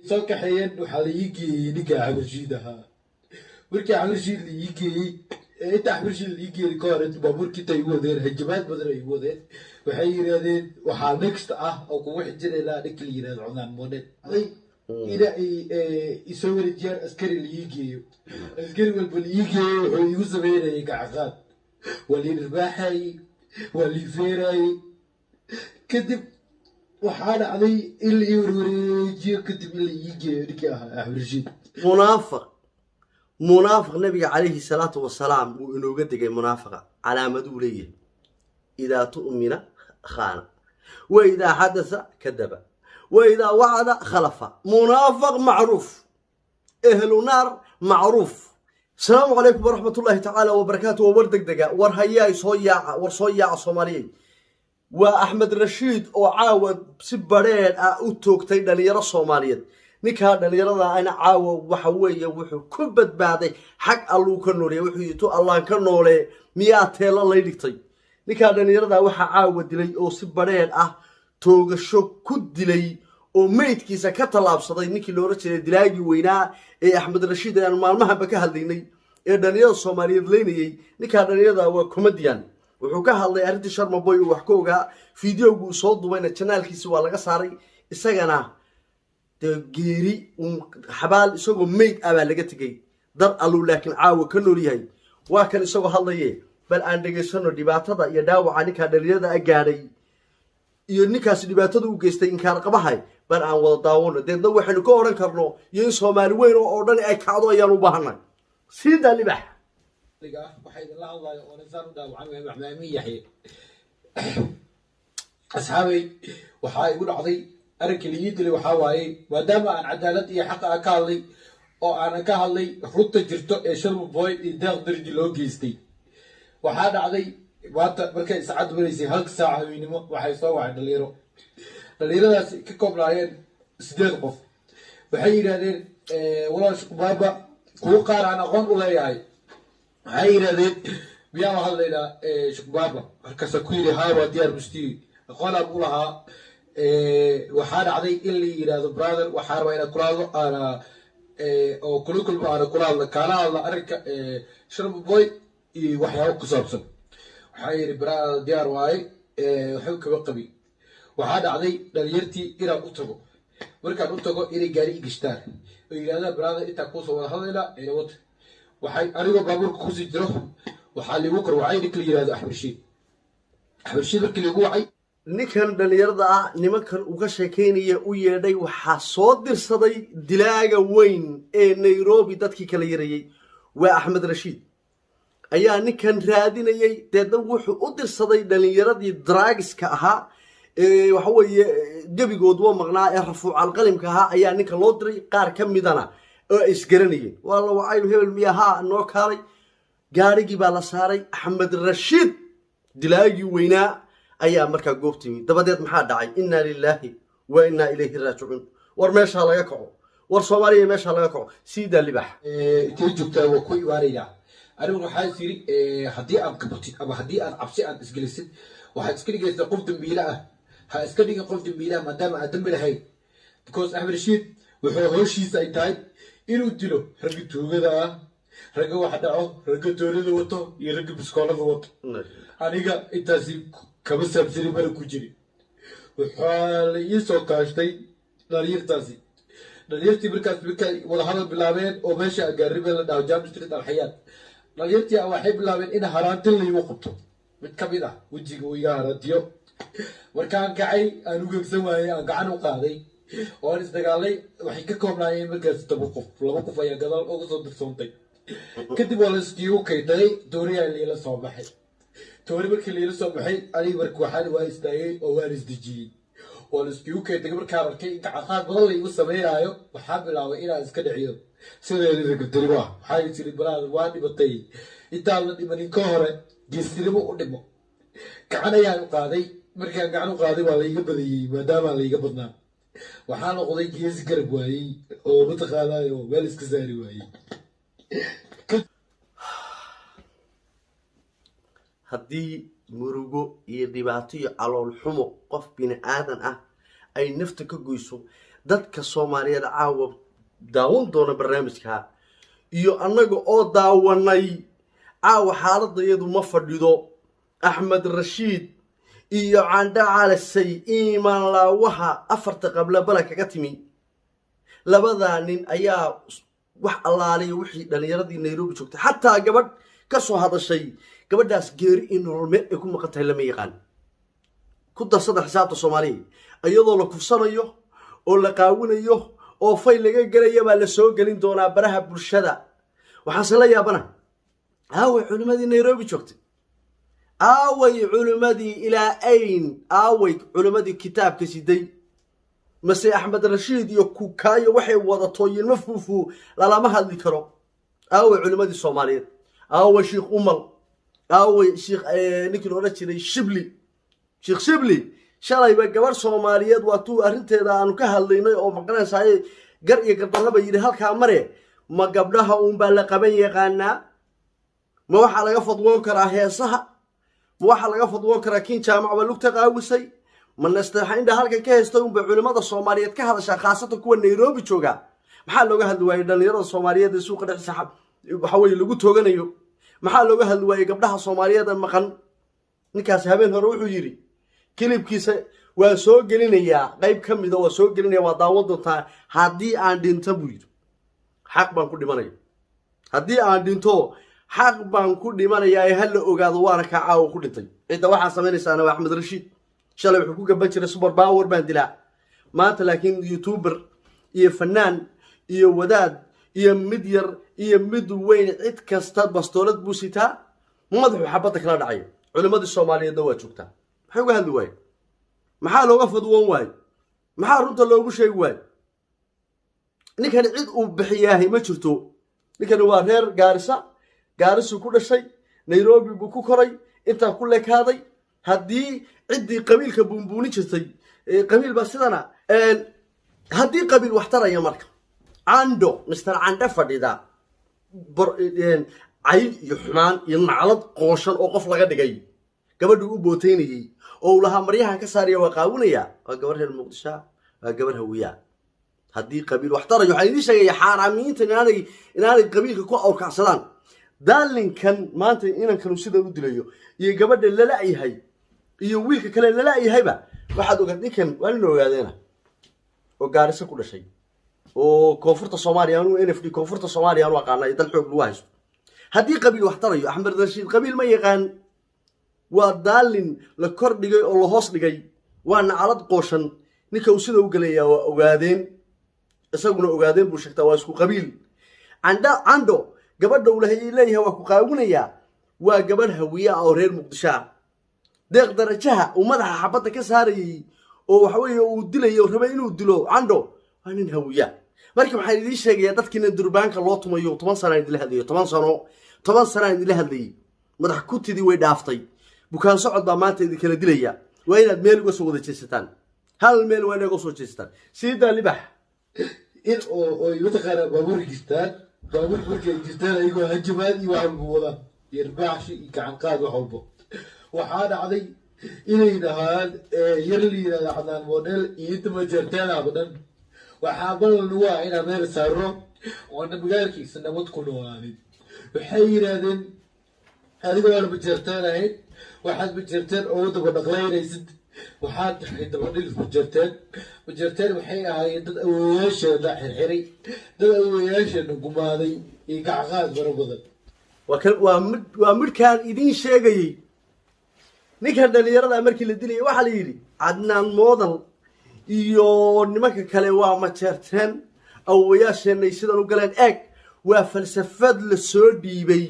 Soo kaxeeyeen, waxaa la ii geeyey ninka Axmed Rashiid ahaa. Markii Axmed Rashiid la ii geeyey, inta Axmed Rashiid la ii geeyey ka hor, inta baabuurkii intay igu wadeen, hanjabaad badan ay igu wadeen. Waxay yidhaahdeen, waxaa next ah oo kugu xijinaynaa ninka la yidhahdo Cunaan Monet, ina ay isoo wareejiyaan, askari la ii geeyo. Askari walba la ii geeyo wuxuu igu sameynayay gacaqaad, waa lii dhirbaaxayey, waa lii feerayey. Kadib waxaa dhacday in la ii warwareejiyo, kadib in la ii geeyo ninkii ahaa Axmed Rashiid. Munaafiq, munaafiq. Nabiga calayhi salaatu wasalaam wuu inooga degay munaafiqa calaamaduu leeyahay: idaa tu'mina khaana, wa idaa xadasa kadaba, wa idaa wacda khalafa. Munaafiq macruuf, ehlu naar macruuf. Asalaamu calaykum waraxmatullaahi tacaala wabarakaatu. Waa war deg dega, war hayaay, soo yaaca, war soo yaaca Soomaaliyey. Waa Axmed Rashiid oo caawa si badrheedh ah u toogtay dhalinyaro Soomaaliyeed. Ninkaa dhalinyarada ana caawa waxa weeye wuxuu ku badbaaday xag Alluu ka nooleey. Wuxuu yidhi, tu Allaan ka noolee miyaa teelo lay dhigtay? Ninkaa dhalinyarada waxaa caawa dilay oo si badrheedh ah toogasho ku dilay oo meydkiisa ka tallaabsaday ninkii loola jiray dilaagii weynaa ee Axmed Rashiid ee aanu maalmahanba ka hadlaynay ee dhalinyarada Soomaaliyeed leynayey. Ninkaa dhalinyarada waa comedian. Wuxuu ka hadlay arrintii Sharma Boy uu wax ka ogaa. Videogu uu soo dubayna channelkiisi waa laga saaray, isagana dee geeri xabaal isagoo meyd ah baa laga tegey dar Alluu, laakiin caawa ka nool yahay. Waa kan isagoo hadlaye, bal aan dhegaysano dhibaatada iyo dhaawaca ninkaa dhalinyarada a gaadhay iyo ninkaasi dhibaatada u geystay inkaar qabahay. Bal aan wada daawano, deedna waxaynu ka odhan karno iyo in Soomaali weyn oo dhan ay kacdo ayaan u baahanay. Siidaa libax. Waxaa idinla hadlayo oo insaan u dhaawacan waay Maxmed Amiin Yaxye. Asxaabay, waxaa igu dhacday arrinkii la ii dilay. Waxaa waaye, maadaama aan cadaalad iyo xaqa aan ka hadlay oo aanan ka hadlay runta jirto ee Sharma Boy iyo Deeq Darji loo geystay, waxaa dhacday maanta markay saacaddu maraysay 1-ka saaca habeenimo, waxay soo wacay dhalinyaro. Dhalinyaradaasi ka koobnaayeen 8 qof. Waxay yidhahdeen, walaal Shuqbaaba, kuwo qaar aan aqoon u leeyahay, waxay yidhahdeen, miyaan la hadlaynaa Shuqbaaba? Markaasa ku yidhi, haa, waa diyaar, mustiiri aqoonaan u lahaa. Waxaa dhacday in la yidhaahdo, brother, waxaa rabaa inaad kula hadlo aana oo kula kulmo, aana kula hadla, kaala hadla arrinka Sharma Boy iyo waxyaabo ku saabsan. Waxaa yidhi, brother, diyaar waaye, waxba kama qabi. Waxaa dhacday dhalinyartii inaan u tago. Markaan u tago, inay gaari i gashtaan oo yidhahdaan, brother, intaa kuusoo wada hadlaynaa inawata. Waxay anigoo baabuurka kusii jiro waxaa liigu kor wacay ninka la yihahdo Axmed Rashiid. Axmed Rashiid markii liigu wacay, Ninkan dhalinyarada ah, nimankan uga sheekaynaya u yeedhay, waxaa soo dirsaday dilaaga weyn ee Nairobi dadkii kala yarayey. Waa Axmed Rashiid ayaa ninkan raadinayey. Deedna wuxuu u dirsaday dhalinyaradii drugska ahaa ee waxa weeye gebigood waa maqnaa ee rafuucalqalimka ahaa ayaa ninka loo diray. Qaar ka midana oo ay isgaranayeen waa la wacay: hebel miya? Haa, noo kaalay. Gaarigii baa la saaray. Axmed Rashiid dilaagii weynaa ayaa markaa goobta yimid. Dabadeed maxaa dhacay? Inna lilaahi wa innaa ilayhi raajicuun. War meeshaa laga kaco, war Soomaaliya meeshaa laga kaco. Siidaa libax. Intee joogtaa? Waa ku imaanaynaa. Anigu waxaa is yidhi, haddii aad qabatid ama haddii aad cabsi aad isgelisid, waxaad iska dhigaysaa qof dambiile ah. Ha iska dhigin qof dambiile ah maadaama aad dambi lahayn, because Axmed Rashiid wuxuu howshiisa ay tahay inuu dilo ragga tuugada ah, ragga wax dhaco, ragga toorada wato iyo ragga biskoolada wato. Aniga intaasi kama saabsani, mana ku jirin. Waxaa la ii soo kaashtay dhalinyartaasi. Dhalinyartii markaas markay wadahadal bilaabeen oo meesha gaaribe la dhaho Jam Street Alxayaat, dhalinyartii waxay bilaabeen in haraantin laygu qabto. Mid ka mid ah wejiga uu iga haraantiyo. Markaan kacay, aan u gegsan waayey, aan gacan u qaaday oo aan isdagaalay. Waxay ka koobnaayeen markaas 10 qof, laba qof ayaa gadaal uga soo dirsoontay. Kadib waa la iskiigu kaytay, tooriyaa liila soo baxay. Toori markii liila soo baxay, aniga marka waxaan waa istaagay oo waan isdejiyey. Waa la iskiigu kaytay. Markaan arkay in gacaqaad badan la igu sameynaayo, waxaa bilaabay inaan iska dhiciyo sideedii ragabtinimo ah. Waxaa tiri, balaad waa dhimatay, intaan la dhimanin ka hore geestinimo u dhimo. Gacan ayaan u qaaday. Markaan gacan u qaaday, waa laiga badiyey. Maadaama laiga badnaa, waxaa noqday geesi garab waayey oo mataqaanaayo meel iska saari waayey. Haddii murugo iyo dhibaato iyo calool xumo qof bini aadan ah ay nafta ka goyso Dadka Soomaaliyeed caawa daawan doona barnaamijka iyo annaga oo daawanay caawa, xaaladda iyadu ma fadhido. Axmed Rashiid iyo Candho Calisay, iimaan laawaha afarta qabla bala kaga timi, labadaa nin ayaa wax allaaliya wixii dhallinyaradii Nairobi joogtay. Xataa gabadh ka soo hadashay, gabadhaas geeri in nolol meel ay ku maqan tahay lama yaqaan. Ku darsada xisaabta Soomaaliya, iyadoo la kufsanayo oo la qaawinayo oo fay laga gelaya baa la soo gelin doonaa baraha bulshada. Waxaanse la yaabana, aaway culimmadii Nairobi joogtay? Aaway culimmadii ilaa ayn? Aaway culimmadii kitaabka siday? Mase Axmed Rashiid iyo Kukaayo waxay wadato yilma fuufuu lalama hadli karo? Aaway culimmadii Soomaaliyeed? Aaway Sheikh Umal? Aaway Sheikh ninkii la odhan jiray Shibli, Sheekh Shibli? Shalayba gabarh Soomaaliyeed waa tuu arrinteeda aanu ka hadlaynay oo maqanaysaay gar iyo gardarraba yidhi halkaa mare. Ma gabdhaha uunbaa la qaban yaqaanaa? Ma waxaa laga fadwoon karaa heesaha? Ma waxaa laga fadwoon karaa Kiin Jaamac baa lugta qaawisay? Ma Nasteexa Indha halkan ka haystay unbay culimmada Soomaaliyeed ka hadashaa, khaasatan kuwa Nairobi jooga? Maxaa looga hadli waayey dhallinyarada Soomaaliyeed ee suuqa dhexdiisa waxa weye lagu tooganayo? Maxaa looga hadli waayey gabdhaha Soomaaliyeed ee maqan? Ninkaasi habeen hore wuxuu yidhi kilibkiisa waa soo gelinayaa, qayb ka mida waa soo gelinaya, waa daawan doontaa. Haddii aan dhinto, buu yidhi, xaq baan ku dhimanaya. Haddii aan dhinto, xaq baan ku dhimanayaa ee ha la ogaado. Waana kaa caawa ku dhintay. Cidda waxaa samaynaysaana waa Axmed Rashiid. Shalay wuxuu ku gaban jiray super power baan dilaa, maanta laakiin youtuber iyo fanaan iyo wadaad iyo mid yar iyo mid weyn, cid kasta bastoolad buu sitaa, madaxu xabadda kala dhacayo. Culimmadii Soomaaliyeedna waa joogtaa. Maxay uga hadli waaye? Maxaa looga fadwoon waaye? Maxaa runta loogu sheegi waaye? Ninkani cid uu bixiyaahay ma jirto. Ninkani waa reer Gaarisa, Gaarisuu ku dhashay, Nairobi buu ku koray, intaa ku lekaaday. Haddii ciddii qabiilka buunbuunin jirtay, qabiil baa sidana, haddii qabiil wax taraya, marka Candho, Mister Candhe fadhida, cay iyo xumaan iyo naclad qooshan oo qof laga dhigay, gabadhuu u booteynayey oo uu lahaa maryahan ka saaraya waa qaawinaya, waa gabar reer Muqdisho, waa gabar Hawiyaa. Haddii qabiil wax tarayo, waxaan idiin sheegaya xaaraamiyiinta inaanay qabiilka ku awrkacsadaan. Daalinkan maanta inankanu sidan u dilayo iyo gabadha lala-yahay iyo wiilka kale lala-yahayba, waxaad ogaad ninkan waa nin ogaadeena oo Gaariso ku dhashay oo koonfurta Soomaaliya, anu NFD, koonfurta Soomaaliya anu aqaana dal xoog lagu haysto. Haddii qabiil wax tarayo, Axmed Rashiid qabiil ma yaqaan. Waa daalin la kor dhigay oo la hoos dhigay, waa nacalad qooshan. Ninka uu sida u gelayaa waa ogaadeen, isaguna ogaadeen buu sheegtaa, waa isku qabiil. Candha, Candho gabadha uu leeyahay waa ku qaawinayaa waa gabadh Hawiye ah oo reer Muqdisho ah. Deeq Darajaha uu madaxa xabadda ka saarayey oo waxaweeye uu dilayo, rabay inuu dilo Candho, waa nin Hawiya. Marka waxaan idiin sheegayaa dadkiina durbaanka loo tumayo, 10 sanaan idinla hadlayo, 10 sano, 10 sanaan idinla hadlayey. Madax kutidii way dhaaftay, bukaan socod baa maanta idinkala dilaya. Waa inaad meel uga soo wada jeesataan, hal meel waa inaad uga soo jeesataan. Siidaa libax. In oo oy mataqaanaa baabuur gistaan, baabuur markay gistaan ayagoo hanjabaad iyo wax walba wadaan iyo irbaaxshi iyo gacan qaad wax walbo. Waxaa dhacday inay dhahaan yar la yidhahda Cadnaan Model iyo inta Majeerteenaaba dhan, waxaa ballan nagu ah inaan meel saarno oona magaalkiisa nabad ku noolaanin. Waxay yidhaahdeen, adigoo aan Majeerteen ahayn, waxaad Majeerteen ugu daba dhaqlaynaysid, waxaad tahay dabadhilif Majeerteen. Majeerteen waxay ahaayeen dad awowayaasheena xirxiray, dad awowayaasheena gumaaday iyo gacqaad fara badan. Waa kan, waa mid, waa midhkaan idiin sheegayey. Ninkan dhalinyarada markii la dilayay waxaa la yidhi Cadnaan Model iyo nimanka kale waa Majeerteen, awowayaasheenay sidan u galeen. Eeg, waa falsafad la soo dhiibay,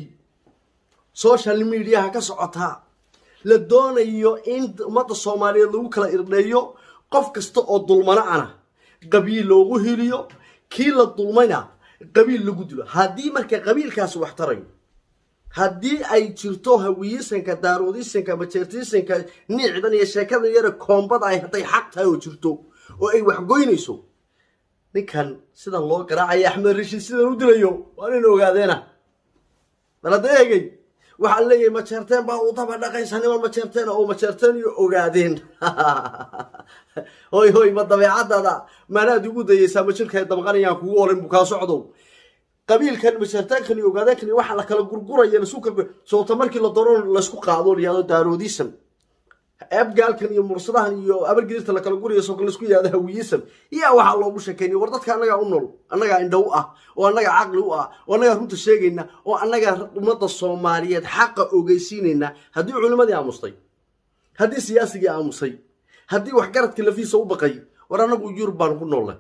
social mediaha ka socotaa, la doonayo in ummadda Soomaaliyeed lagu kala irdheeyo. Qof kasta oo dulmano ana qabiil loogu hiliyo, kii la dulmayna qabiil lagu dilo. Haddii marka qabiilkaasi wax tarayo, haddii ay jirto Hawiyisanka, Daaroodisanka, Majeertiisanka, niicdan iyo sheekadan yara koombada ay hadday xaq tahay oo jirto oo ay waxgoynayso, ninkan sidan loo garaacaya, Axmed Rashiid sidan u dilayo, waa nin ogaadeena. Bal hadda eegay, Waxaa leeyahay Majeerteen baa u daba dhaqaysa, niman Majeerteen oo Majeerteen iyo Ogaadeen. Hoy hoy, ma dabeecadada maanaad ugu dayeysaa? Ma jirkay damqanayaan kugu oran buu kaa socdow. Qabiilkan Majeerteenkan iyo Ogaadeenkan iyo waxaa la kala gurguraya lasu kala sababta markii la doono laysku qaado la yihahdo Daaroodism, Abgaalkan iyo Mursadahan iyo Abargidirta la kala gurayo, soo laisku yihahdo Hawiyism. Yaa waxaa loogu sheekeynaya? War dadka annagaa u nool, annagaa indhow ah, oo annagaa caqli u ah, oo annagaa runta sheegayna, oo annagaa ummadda Soomaaliyeed xaqa ogeysiinayna. Haddii culimmadii aamustay, haddii siyaasigii aamusay, haddii waxgaradkii lafiisa u baqay, war annagu Yurub baanu ku noollay,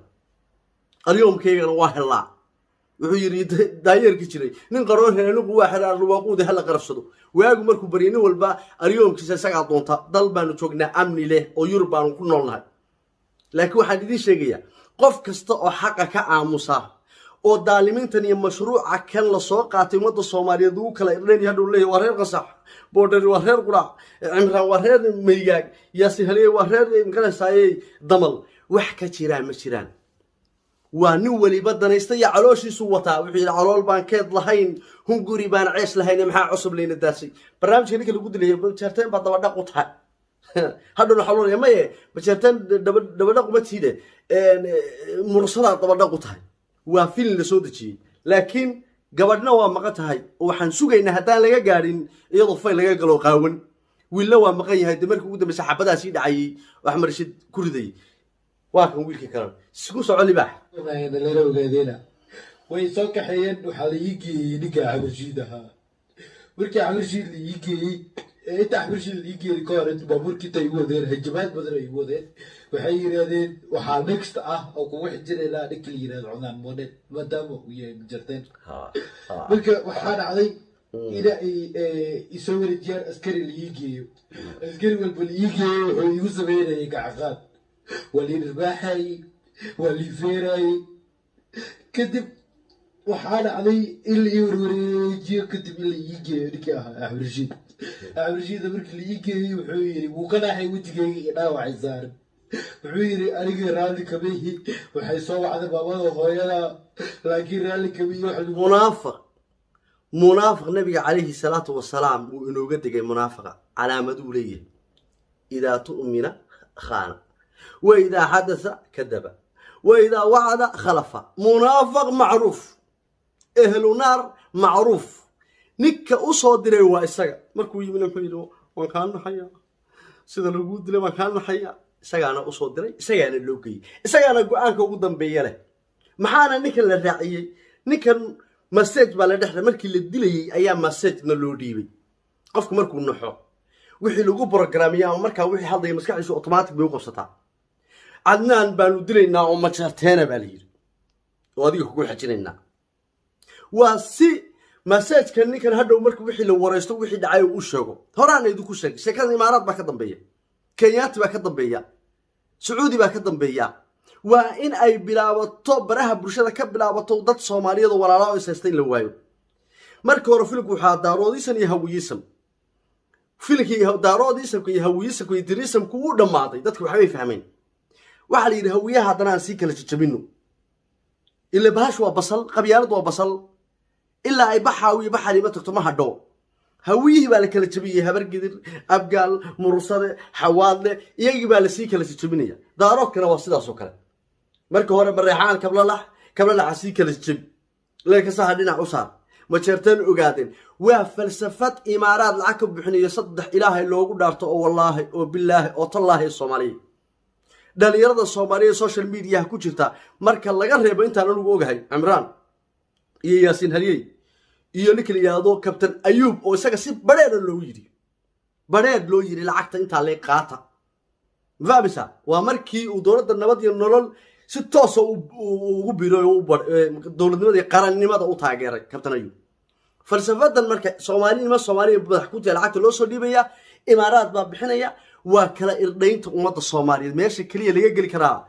alyoomkaygana waa helaa. Wuxuu yidhi daayeerki jiray nin qaroon hel, anigu waa xera arwaaquudi hala qarafsado. Waagu markuu baryay, nin walba aryoomkiisa isagaa doonta. Dal baanu joognaa amni leh oo Yurub baanu ku noolnahay. Laakiin waxaan idiin sheegayaa, qof kasta oo xaqa ka aamusa oo daalimiintan iyo mashruuca kan lasoo qaatay ummadda Soomaaliyeed ugu kala irdhayn, hadhow leeyahy waa reer Qasax, Boodheri waa reer Quraac, Cimraan waa reer Maygaag, Yaasin Haliye waa reer maqanaysaaye Damal, wax ka jiraan ma jiraan. Waa nin weliba danaysta iyo calooshiisu wataa. Wuxuu yidhi calool baan keed lahayn, hunguri baan ceesh lahayn, maxaa cusub layna daasay? Barnaamijka ninka lagu dilaya Majeerteen baa dabadhaq u tahay. Hadhowna waxaa loo maye Majeerteen dabadhaq uma tiide, Mursadaa dabadhaq u tahay. Waa filin la soo dejiyey, laakiin gabadhna waa maqan tahay oo waxaan sugaynaa haddaan laga gaadhin iyadoo fayl laga galo qaawan. Wiilna waa maqan yahay, de markii ugu dambeysa xabadaasii dhacayay wax Marshid ku ridayay waa kan wiilkii kalan isku soco libaax. Dhalinyaro Ogaadeena way soo kaxeeyeen. Waxaa la ii geeyey ninka Axmed ahaa. Markii Axmed la ii geeyey, inta Axmed la ii geeyey ka hor, inta baabuurkii intay igu wadeen, hanjabaad badan ay igu wadeen. Waxay yidhaahdeen waxaa next ah oo kugu xijinaynaa ninka la yidhahdo Cunaan Monet, maadaama uu yahay Majarteen. Marka waxaa dhacday ina ay isoo wareejiyaan, askari la ii geeyo. Askari walba la ii geeyo wuxuu igu sameynayay gacaqaad, waa lii dharbaaxayey, waa lii feerayey. Kadib waxaa dhacday in la ii warwareejiyo, kadib in la ii geeyo ninkii ahaa Axmed Rashiid. Axmed Rashiid markii la ii geeyey, wuxuu yidhi, wuu ka naaxay wejigayga iyo dhaawacay saaran. Wuxuu yidhi anigii raalli kama ihi, waxay soo wacday maamada hooyada, laakiin raalli kama ihi wax lagu Munaafiq, munaafiq. Nabiga calayhi salaatu wasalaam wuu inooga degay munaafiqa. Calaamaduu leeyahay: idaa tu'mina khaana, wa idaa xadasa kadaba, wa idaa wacda khalafa. Munaafiq macruuf, ehlu naar macruuf. Ninka u soo diray waa isaga. Markuu yimina muxuu yidhi? Waan kaa naxaya, sida laguu dilay waan kaa naxaya. Isagaana usoo diray, isagaana loo geeyey, isagaana go-aanka ugu dambeeya leh. Maxaana ninkan la raaciyey? Ninkan message baa la dhexda markii la dilayey ayaa messagena loo dhiibay. Qofku markuu naxo, wixii lagu programmiya ama markaa wixii hadlaya maskaxdiisu automatic bay u qabsataa. Cadnaan baanu dilaynaa oo Majeerteena baa la yidhi, oo adiga kugu xajinaynaa. Waa si messageka ninkan hadhow marka wixii la waraysto, wixii dhacay uu u sheego. Horaana idinku sheegay sheekada. Imaaraad baa ka dambeeya, Kenyaati baa ka dambeeya, Sacuudi baa ka dambeeya. Waa in ay bilaabato baraha bulshada ka bilaabato, dad Soomaaliyeed oo walaalaa oo is haysta in la waayo. Markii hore filimku waxaa Daaroodisan iyo Hawiyisan. Filimkii Daaroodisanku iyo Hawiyisanku iyo Diriisamku wuu dhammaaday. Dadku waxbay fahmeen. Waxaa la yidhi Hawiyaha haddana aan sii kala jajabino, ila bahash waa basal, qabyaalad waa basal, ilaa ay baxaawiyo baxalima tagto ma hadho. Hawiyihii baa la kala jabiyey: Habargidir, Abgaal, Mursade, Xawaadle, iyagii baa lasii kala jajabinaya. Daaroodkana waa sidaas oo kale. Marka hore Mareexaan Kablalax, Kablalaxa sii kala jabi, leekasaha dhinac u saar, Majeerteen, Ogaadeen. Waa falsafad Imaaraad lacag ka bixinayo. Saddex Ilaahay loogu dhaarto oo wallaahi oo bilaahi oo tallaahi, Soomaaliya, dhalinyarada Soomaaliya social mediaha ku jirta, marka laga reebo intaan anugu ogahay Cimraan iyo Yaasiin Halyey iyo ninka la yidhaahdo Kabtan Ayuub, oo isaga si badheedha loogu yidhi, badheedh loo yidhi lacagta intaa lee qaata. Ma fahmaysaa? Waa markii uu dowladda Nabad iyo Nolol si toosa ugu biiray oo dowladnimada iyo qarannimada u taageeray Kabtan Ayuub. Falsafadan marka Soomaalinima Soomaaliya madax ku tahay lacagta loo soo dhiibaya, Imaaraad baa bixinaya. Waa kala irdhaynta ummadda Soomaaliyeed. Meesha keliya laga geli karaa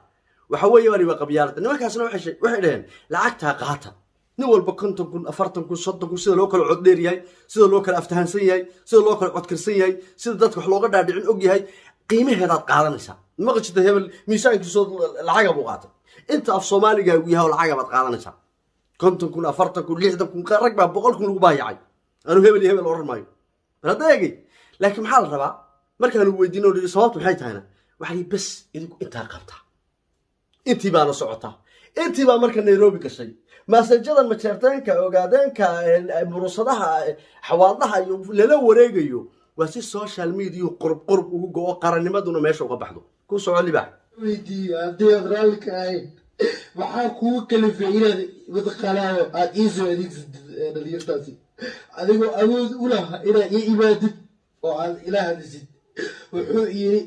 waxa weeye waa qabyaalada. Nimankaasna waxay dhaheen lacagtaa qaata, nin walba 50,000, 40,000, 30,000. Sida loo kala cod dheer yahay, sida loo kala aftahansan yahay, sida loo kala codkarsan yahay, sida dadka wax looga dhaadhicin og yahay, qiimaheedaad qaadanaysaa. Maqajita hebel miisaankiisoo lacaga buu qaatay, inta af Soomaaligaagu yahay oo lacaga baad qaadanaysaa: 50,000, 40,000, 60,000, rag baa 100,000 lagu baayacay. Anu hebel iyo hebel odhan maayo. Bal hadda eegay, laakiin maxaa la rabaa markaanu weydiino nidhi sababtu maxay tahayna, waxaa lihi bes idinku intaa qabtaa, intii baana socotaa, intii baa marka Nairobi gashay. Maasajadan Majeerteenka, Ogaadeenka, Murusadaha, Xawaadaha iyo lala wareegayo waa si social media qurub qurub ugu go-o, qarannimaduna meesha uga baxdo. Ku soco, Libaax. Weydiiyo haddii aad raalli ka ahayn, maxaa kugu kalifay inaad mataqaanaa aad ii soo adeegsatid dhalinyartaasi, adigoo awood u laha inaad ii imaadid oo aad ila hadlisid? Wuxuu yiri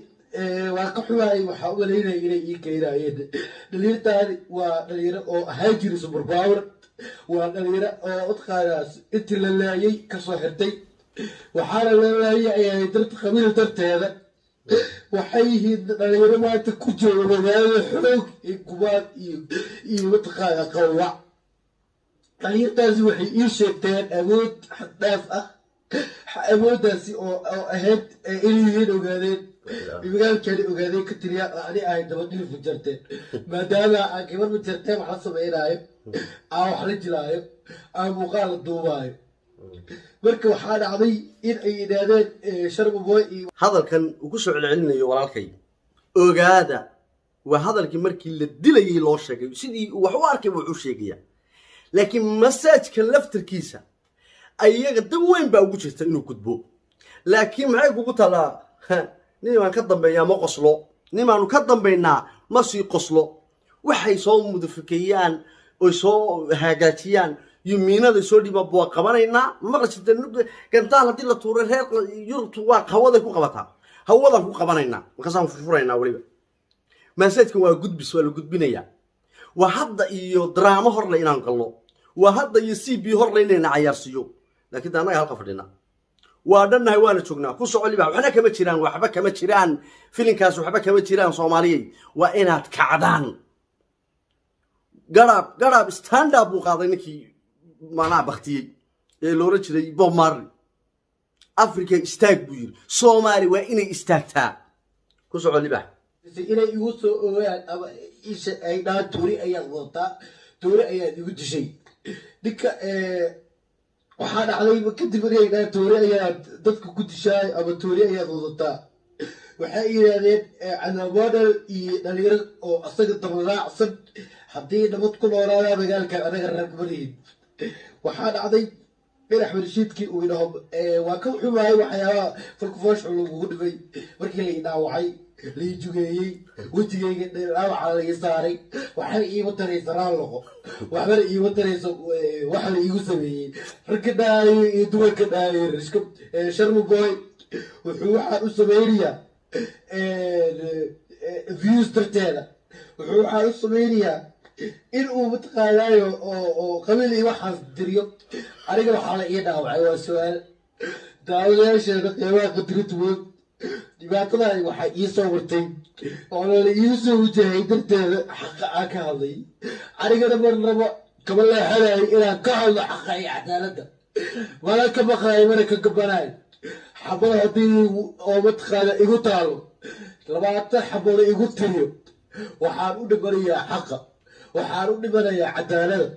waa ka xumaay, waxaa u malaynaya inay ii keenayeen dhalinyartaani. Waa dhalinyaro oo ahaan jiri super power, waa dhalinyaro oo mataqaanaa intii la laayay kasoo xirtay, waxaana la laayay ayay darta qabiil darteeda. Waxay yihiin dhalinyaro maanta ku jooga magaalada xoog iyo gubaad iyo mataqaanaa qawac. Dhalinyartaasi waxay ii sheegteen awood xaddhaaf ah, awooddaasi oo ahayd inay yihiin Ogaadeen, magaalkani Ogaadeen ka tiriya ani ahay dabadhilif Majarteen, maadaama aan gabar Majarteen wax la sameynaayo, aan wax la jilaayo, aan muuqaal la duubaayo. Marka waxaa dhacday in ay yidhaahdeen Sharma Boy iyo Hadalkan uu ku soo celcelinayo walaalkay ogaada waa hadalkii markii la dilayay loo sheegay, sidii uu wax u arkay wuxuu sheegaya, laakiin masaajkan laftarkiisa ayaga dan weyn baa ugu jirta inuu gudbo. Laakiin maxay kugu talaa? Nin baan ka dambeeyaa ma qoslo, nin baanu ka dambaynaa ma sii qoslo. Waxay soo mudafikeeyaan oy soo hagaajiyaan iyo miinaday soo dhiibaan waa qabanaynaa. Maqli jirta gantaal haddii la tuuray reer Yurubtu waa hawaday ku qabataa, hawadaan ku qabanaynaa, markaasaan furfuraynaa. Weliba maasaajkan waa gudbis, waa la gudbinayaa. Waa hadda iyo daraamo horle inaan gallo, waa hadda iyo CB horle inayna cayaarsiiyo, laakiin de annaga halka fadhina waa dhannahay, waana joognaa. Ku soco, Libax. Waxna kama jiraan, waxba kama jiraan filinkaas, waxba kama jiraan. Soomaaliyey, waa inaad kacdaan. Garab garab standup buu qaaday ninkii macnaha baktiyey ee loola jiray Bob Marley. Africa istaag buu yidhi, Soomaali waa inay istaagtaa. Ku soco, Libax. Inay igu soo ogaan ama isha ay dhahaan toori ayaad wadataa, toori ayaad igu dishay ninka. Waxaa dhacday kadib inay dhahaan toori ayaad dadka ku dishaay ama toori ayaad wadataa. Waxay yidhaahdeen Cadaabodel iyo dhalinyaro oo asaga dabaraacsan haddii nabad ku noolaadaa magaalkan anaga rag malihin. Waxaa dhacday in Axmed Rashiidkii uu idhaho waa ka xumaayay waxyaabaha falkufooshu lagugu dhibay markii la dhaawacay, lai jugeeyey, wejigayga dhaawaca laga saaray. Waxna iima taraysa raal noqo, waxbana iima tarayso waxa la iigu sameeyey. Ragga dhaayo iyo dumarka dhaayo, Sharma Boy wuxuu waxaan u sameynayaa views darteeda, wuxuu waxaan u sameynayaa in uu mataqaanaayo oo qabiil iyo waxaas diriyo. Aniga waxaa la ii dhaawacay waa su-aal. Daawadayaasheeda qiimaha qadirinta weyn, dhibaatadaani waxaa ii soo wartay oo la ii soo wajahay darteeda xaqa aan ka hadlay. Anigana marnaba kama leexanayo inaan ka hadlo xaqa iyo cadaaladda, mana ka maqlayo mana ka gabanayo. Xabad haddii oo mataqaana igu taalo, 20 xabooda igu tiriyo, waxaan u dhimanayaa xaqa, waxaan u dhimanayaa cadaaladda.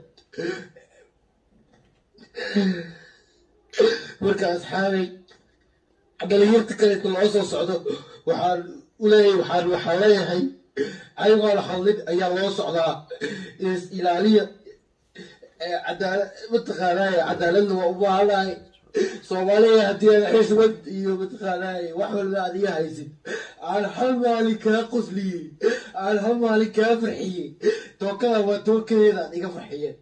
Marka asxaabay, dhalinyarta kaleeto loo soo socdo waxaan uleeyahay, waxaan leeyahay ayagoon hadlin ayaa loo socdaa. Is ilaaliya, cadaala mataqaanaaye, cadaaladna waa u baahanahay Soomaaliya. Haddii aad xishmad iyo mataqaanaaye wax walba aad iga haysid, aan hal maalin kaa qosliyey, aan hal maalin kaa farxiyey, tookada waa tookadeeda aad iga farxiyeen,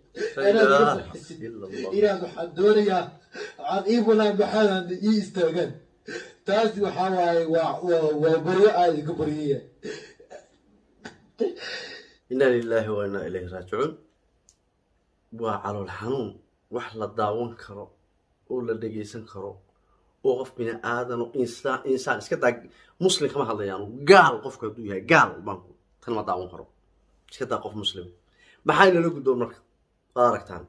inaad iga farxisid, inaad waxaan doonayaa aad ii banaan baxaan, ii istaagaan. Taasi waxaa waaye waa baryo aad iga baryaya. Inna lilaahi wa innaa ilayhi raajicuun. Waa calool xanuun wax la daawan karo oo la dhegaysan karo oo qof bini aadan oo insaan, insaan iska daa, muslim kama hadlayaan, gaal qofku hadduu yahay gaal baanku tan ma daawan karo, iska daa qof muslim. Maxaa inala gudboon marka? Waad aragtaan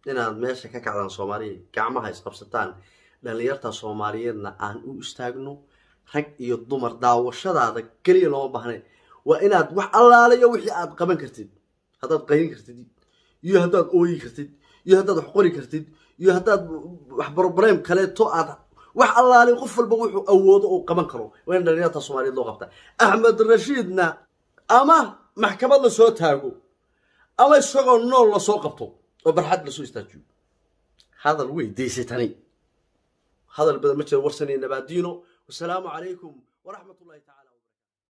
inaad meesha ka kacdaan Soomaaliya, gacmaha isqabsataan, dhalinyarta Soomaaliyeedna aan u istaagno, rag iyo dumar. Daawashadaada keliya looma baahnayn, waa inaad wax allaalayo wixii aad qaban kartid, haddaad qaylin kartid Iyo haddaad ooyi kartid, iyo haddaad wax qori kartid, iyo haddaad wax problem kaleeto aad wax allaali, qof walba wuxuu awoodo uu qaban karo, waa in dhalinyarta Soomaaliyeed loo qabta. Axmed Rashiidna ama maxkamad la soo taago ama isagoo nool lasoo qabto oo barxad lasoo istaajiyo. Hadal wey daysay tani, hadal badan ma jiro. Warsaniyo nabaadiino. Wasalaamu calaykum waraxmat ullahi tacala.